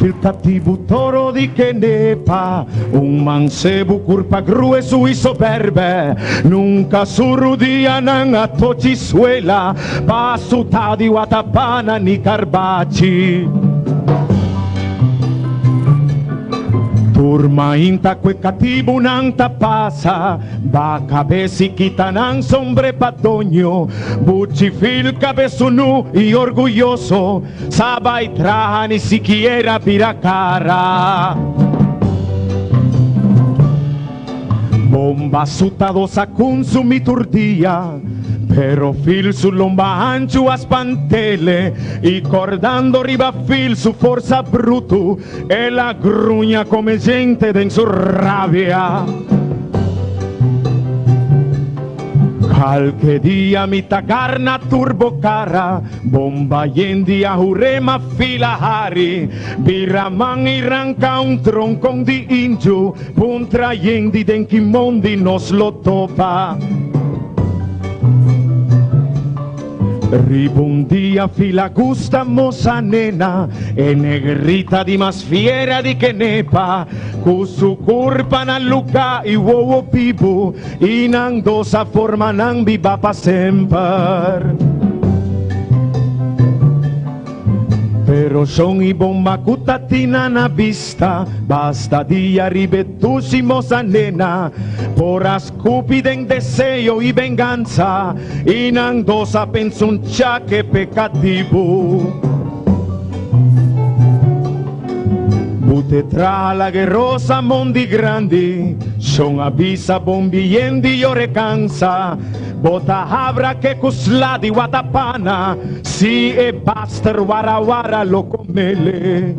Fil katibu toro di Kenepa, un mansebu kurpa gruesu i sobèrbè, nunka su rudianan a tochi suela pa suta di watapana ni karbachi. Tur mainta ku e katibunan ta pasa, ba kabes i kita nan sombre pa doño, buchi fil kabes unu i orguyoso, Sa bai traha ni sikiera bira kara. Bomba sutado sa kunsumi tur dia, pero Fil su lomba hanchu a spantele i kordando riba Fil su forsa brutu, el a gruña kome djente den su rabia. Kalke dia mi ta garna tur bo kara, Bomba yen di ahurema fila hari, bira man i ranka un tronkon di inju, puntra yen di den ki mondi nos lo topa. Riba un dia fila gusta mosa nena, e negrita di mas fiera di Kenepa, ku su kurpa na luka i wowo bibu, I nan dos a forma nan biba pa semper. Pero shon i bomba ku ta tina na bista, basta dia riba e dushi mosa nena, por a skupi den deseo i bengansa, i nan dos a pensa un chake p'e katibu. Bute traha laga e rosa mondi grandi, Shon a bisa bon bien di yore cansa, Bo ta habra ke ku sla di watapana, Si e baster wara wara lo comele.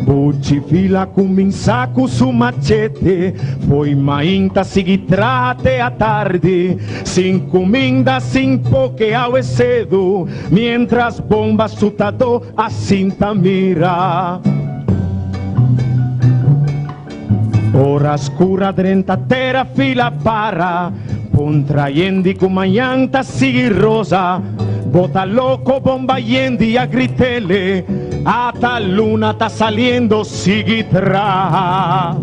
Buchi fila cuminsa cu su machete, Fo'i mainta sigui traha te atardi, Sin cuminda, sin poke awe sedu, Mientras bomba sutadó a sinta mira. Ora scura drenta tera fila para, Puntra yendi cu mañan ta sigui rosa, Bo ta loco bomba yendi a gritele, Ata luna ta saliendo sigui traha.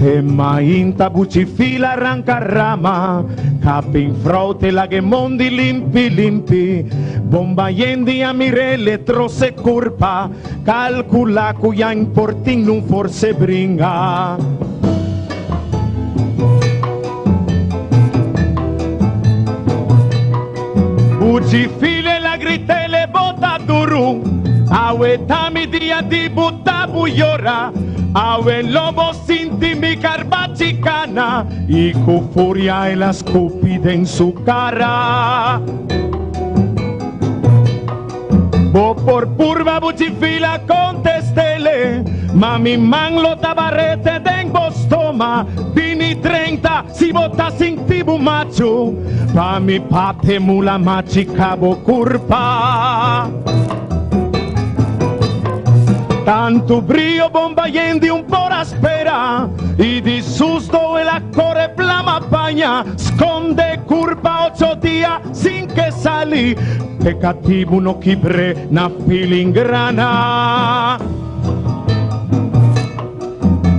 Te mainta buchi fila ranca rama, Kapin froute lage mondi limpi limpi, Bomba yendi a mirele trose curpa, Calcula cu ya importin nun forse bringa. Buchi file la gritele bota duru, Awe ta mi dia di buta bu yora, Awe lo bo sinti mi karbachi kana, I ku furia el a skupi den su kara. Bo por purba buchi fila kontestele, Ma mi man lo ta barete den bo stoma, Bini 30 si bo ta sinti bo machu, Pa mi pate mula machica bo curpa. Tantu brio bomba yendi un por a spera, I di susto el a core plama paña, Sconde curpa ocho dia sin ke sali, P'e katibu no kibr'é na filingrana.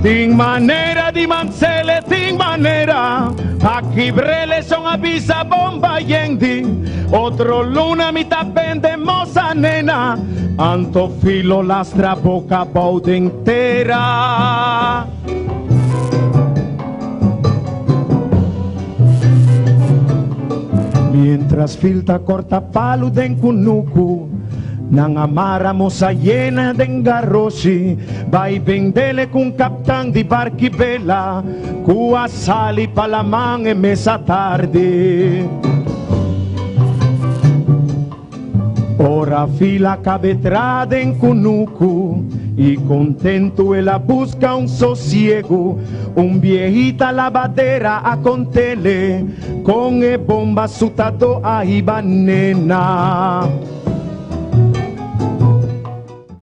Tin manera di mansele, tin manera pa kibr'é son a bisa bomba yendi. Otro luna mi ta bende mosa nena, anto filo lastra boka bou den tera. Mientras Phil ta corta palu den cunucu, nan a mara mosa yena den garoshi, bai bendele cu un captan di barki bela cu a sali pa laman e mes atardi. Ora fila cabe tra den cunucu y contento el a busca un sosiego, un biehita labadera a contele con e bomba sutado a hiba nena.